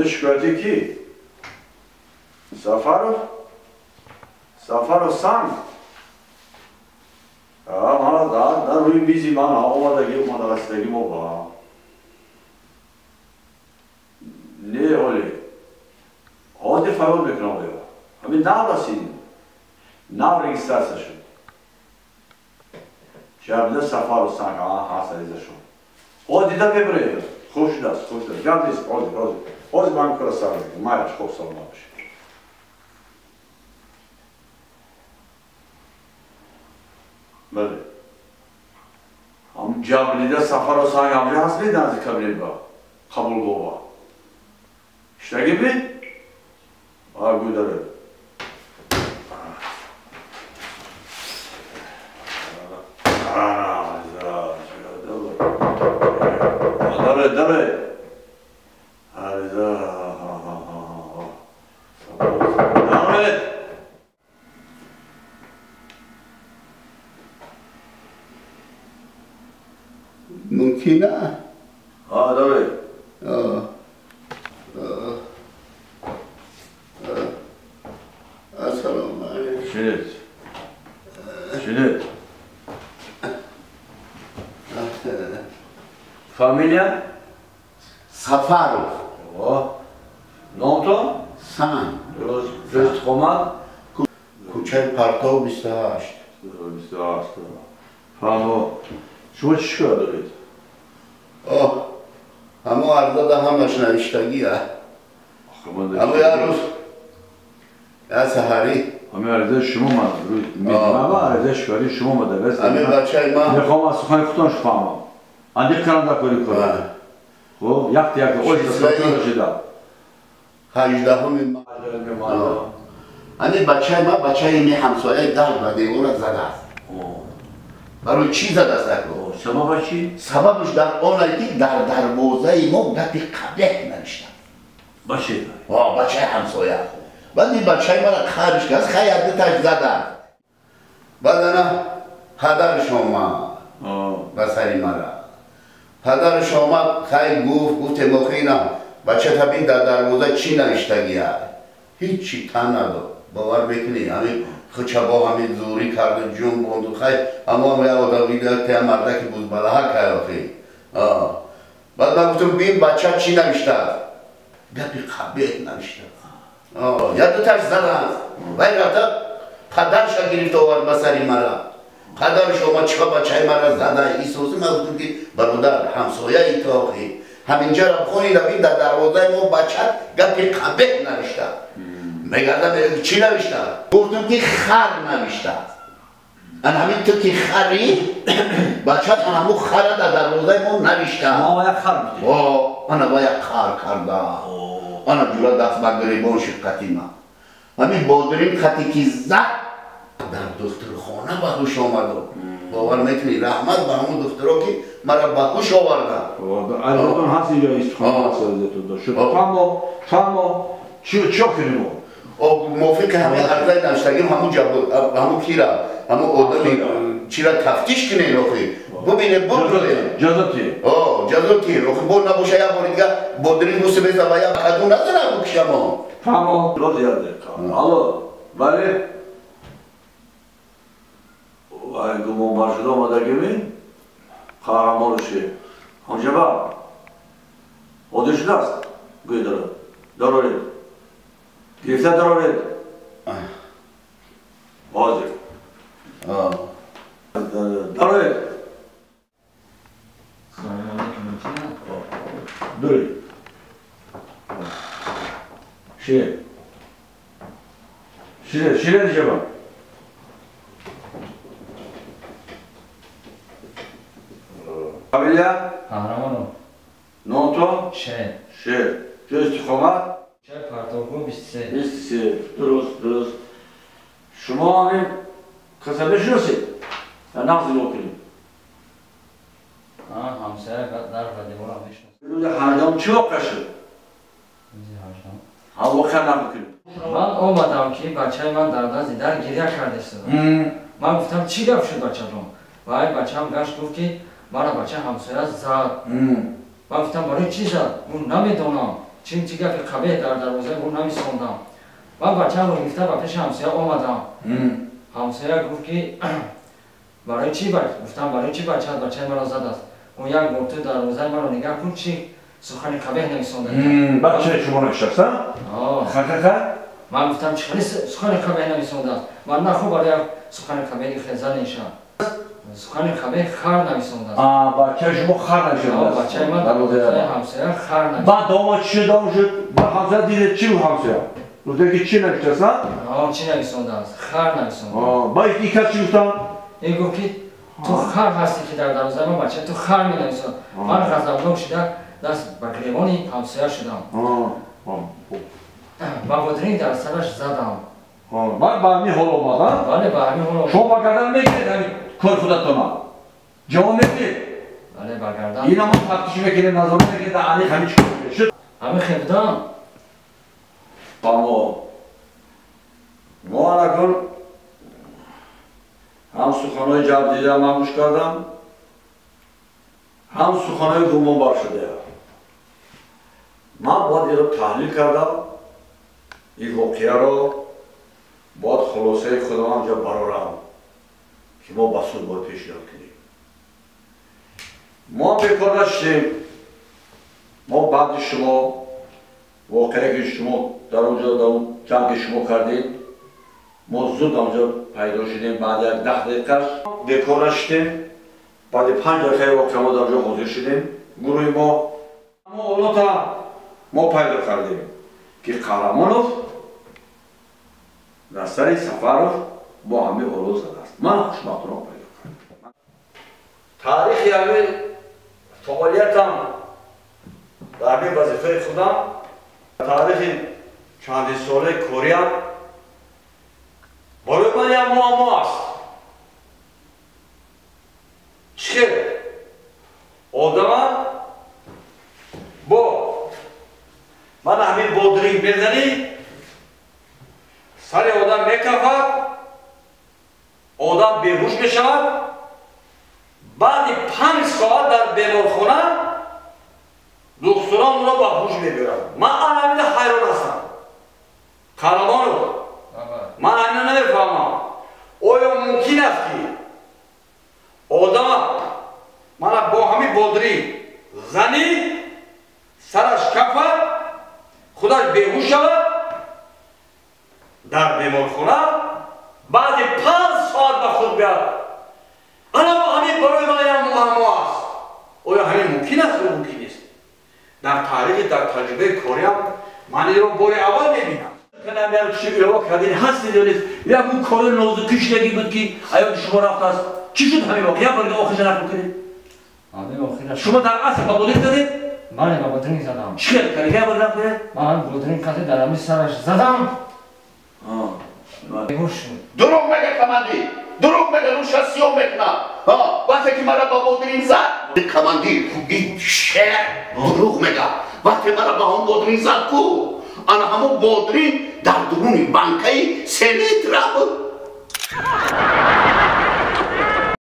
Шикояти ки? Сафаров? Сафаров санг? Мана дар рӯи мизи ман омадаги, омада расидаги мо ба. Не, оле. Ҳозир фарёд мекунам оё. Ҳамин нав расидим. Нав регистрация шуд. Ҷабида Сафаров санг, ҳаст аризашон. Ҳозир дида мебарем. Хуб шудааст, хуб шудааст. Гап нест, ҳозир, ҳозир. Ҳозир ман кора сар мекунам. Майлаш, хуб, саломат бошед. Бале. Ҳам Ҷабрида Сафаров санг ҳамҷа ҳаст меданзи кабинет ба қабулгоҳ. Иштаги би? А гӯй даре. Даре, даре. Ариза. Даре. Мумкина? А, даре. Ассалому алайкум. Шинед. Шинед. Фамилия? Сафаров. О. Номтон? Санг. Дуруст. Ҷои истиқомат? Кӯчаи Партов 28. 28. Фаҳмо. Шумо чӣ шикоят доред? Оҳ, ҳамо арзада ҳамаш навиштагия. Ҳамо як рӯз як саҳарӣ ҳамин аризаи шумо ман медонам, аризаи шикояти шумо омада. Ҳамин бачаи ман мехоҳам аз сухани худтон фаҳмам. Андиқ кардам дар кори кор. Хуб, якта якта оҳиста сокин бошед. 18-уми ҳамин бачаи ман, бачаи ми ҳамсояи дар ба девора задааст. Барои чӣ задааст ако? Сабабаш чӣ? Сабабаш дар он ки дар дарвозаи мо гапи қабеҳ навиштааст. Бачаи? Бачаи ҳамсоя. Баъд ин бачаи мара қарш кард, хай як дуташ задааст. Баъд ана падараш омад ба сари мара. Падараш омад, хай гуфт, гуфтем охи ина бачата бин дар дарвоза чӣ навиштагия? Ҳичи тан надод. Бовар мекунӣ? Ҳамин хуча бо ҳамин зӯрӣ карду ҷун бонду хай ҳамон як одам дида те мардаки бузбалаҳа кай охи. Баъд ман гуфтам бин бача чӣ навиштааст? Гапи қабеҳ навиштааст. Як дуташ задааст. Вай рафта падарша гирифта овард ба сари мара. Падараш омад чиқа бачаи мара зада исоси. Ман гуфтам ки бародар ҳамсояи ту охи. Ҳаминҷара бихонӣ бин дар дарвозаи мо бача гапи қабеҳ навиштааст. Мегардам чӣ навиштааст? Гуфтам ки хар навиштааст. Ан ҳамин ту ки хари бачат ан ҳамун хара дар дарвозаи мо навиштааст. Ма як хар будем. Ана ба як хар карда. Ана ҷура даст ба гиребон шуд қати ман. Ҳамин бодрин қати ки зад дар духтурхона ба ҳуш омаду. Бовар мекунӣ? Раҳмат ба ҳамун духтуро ки мара ба ҳуш оварданд. Аризатон ҳаст инҷо истиқомат ҳаст аризатон. Шуд. Фаҳмо, фаҳмо. Чӣ кунем мо? Мувофиқи ҳамин аризаи навиштагим ҳамун ҳамун кира, ҳамун одами чира тафтиш кунед охи. Бубинед, бубинед. Ҷазо тиҳед. Ҷазо тиҳед. Охи бо набоша як бори дига бодрин буси беза ва як каду назанад букишамо. Фаҳмо. Роз як дақиқа. Алло, бале? Вай гумонбар шуда омадагими? Қаҳрамонуши. Ҳамҷаба? Одил шудааст? Гӯй дара. Дароред. Гирифта дароред. Ҳозир. Дароред. Салом алейкум, мумкина? Дуред. Ширед. Ширед, ширед ҷаба. Фамилия? Қаҳрамонов. Номтон? Шер. Шер. Ҷои истиқомат? Кӯчаи Партовгоҳ 23. 23. Дуруст, дуруст. Шумо ҳамин каса мешиносед? Дар нағз нигоҳ кунед. Ҳамсоя дар ба деворам мешиносам. Рӯзи ҳаждаҳум чӣ воқеа шуд? Рӯзи ҳаждаҳум? Ҳа, воқеа нақл кунед. Ман омадам ки бачаи ман дар назди дар гиря кардааст. Ман гуфтам чӣ гап шуд бачатон? Вай бачаам гашт гуфт ки мара бача ҳамсоя зад. Ман гуфтам барои чӣ зад? Гуфт намедонам. Чӣ гапи қабеҳ дар дарвозаи ӯ нависондам. Ман бачаамро гирифта ба пеши ҳамсоя омадам. Ҳамсоя гуфт ки барои чӣ, гуфтам барои чӣ бачаат бачаи маро задааст? Ӯ як бор ту дарвозаи маро нигаҳ кун, чӣ сухани қабеҳ нависонда. Бачаи шумо навиштааст? Ха. Ман гуфтам чӣ хеле сухани қабеҳ нависондааст? Ман нахо барои як сухани қабеҳи хел занеша. Сухани қабеҳ хар нависондааст. Бачаи шумо хар нависондааст? Бачаи ман дарвозаи ҳамсоя хар нависондааст. Баъд дома чӣ шуд? Шуд ба ҳамсоя дидед чӣ ҳамсоя? Гуфта ки чӣ навиштааст? Чӣ нависондааст? Хар нависондааст. Баъд ин кас чӣ гуфтам? Ин гуфт ки ту хар ҳастӣ ки дар дарвозаи ман бачаи ту хар менависонад. Ман ғазабнок шуда даст ба гиребони ҳамсоя шудам. Ба бодринг дар сараш задам. Баъд ба ҳамин ҳол омад? Бале, ба ҳамин ҳол омад. Шумо ба гардан мегиред ҳамин кори худатона? Ҷавоб медиҳед? Бале, ба гардан. Ина мо тафтиш мекунем, назорат мекунем, дар аниқ ҳамин чӣ кор шуд? Ҳамин хел будам. Ба мо анакун ҳам суханҳои ҷабдида ман гӯш кардам, ҳам суханҳои гумонбар шуда. Ман бояд инро таҳлил кардам, ин воқеаро бояд хулосаи худам ҳамҷо барорам ки мо ба суд бояд пешниҳод кунем. Мо бекор нашудем. Мо баъди шумо воқеае ки шумо дар он ҷо дар он ҷанге шумо кардед, мо зуд онҷо пайдо шудем. Баъди як 10 дақиқаш бекор нашудем. Баъди 5 дақиқаи воқеа мо дар ҷо ҳозир шудем. Гурӯҳи мо олота мо пайдо кардем ки Қаҳрамонов дар сари Сафаров бо ҳамин олот задааст. Ман хушбахтона пайдо кардам. Таърихи ҳамин фаъолиятам дар ҳамин вазифаи худам, таърихи чандинсолаи кориям барои ман як муаммо аст. Чӣ хел одама бо ман ҳамин бодринг мезанӣ, сари одам мекафад, одам беҳуш мешавад, баъди 5 соат дар беморхона духтурон ӯро ба ҳуш мебиёранд. Ман ана ҳамина ҳайрон ҳастам. Қаҳрамонов, ман ҳамина намефаҳмам. Оё мумкин аст ки одама мана бо ҳамин бодринг занӣ, сараш кафад, худаш беҳуш шавад, дар беморхона баъди 5 соат ба худ биёяд? Ана ҳамин барои ман як муаммо аст. Оё ҳамин мумкин аст ё мумкин нест? Дар таърихи, дар таҷрибаи кориам ман инро бори аввал мебинам. Ҳастед ё нест? Як он кори нозукишдагӣ буд ки аёти шумо рафтааст. Чӣ шуд ҳамин воқеа? Як бор охирша нақл кунед. Шумо дар асл ба бодринг задед? Бале, ба бодринг задам. Чӣ хел кардед? Як бор нақл кунед. Ман бодринг кардем, дар ҳамин сараш задам. Беҳуш шуд. Дурӯғ мега командир, дурӯғ мега, рӯша сиёҳ мекунад. Вақте ки мара ба бодринг зад, командир ин шер дурӯғ мега. Вақте мара ба ҳамон бодринг зад ку, ана ҳамон бодринг дар дуруни банкаи селитра буд.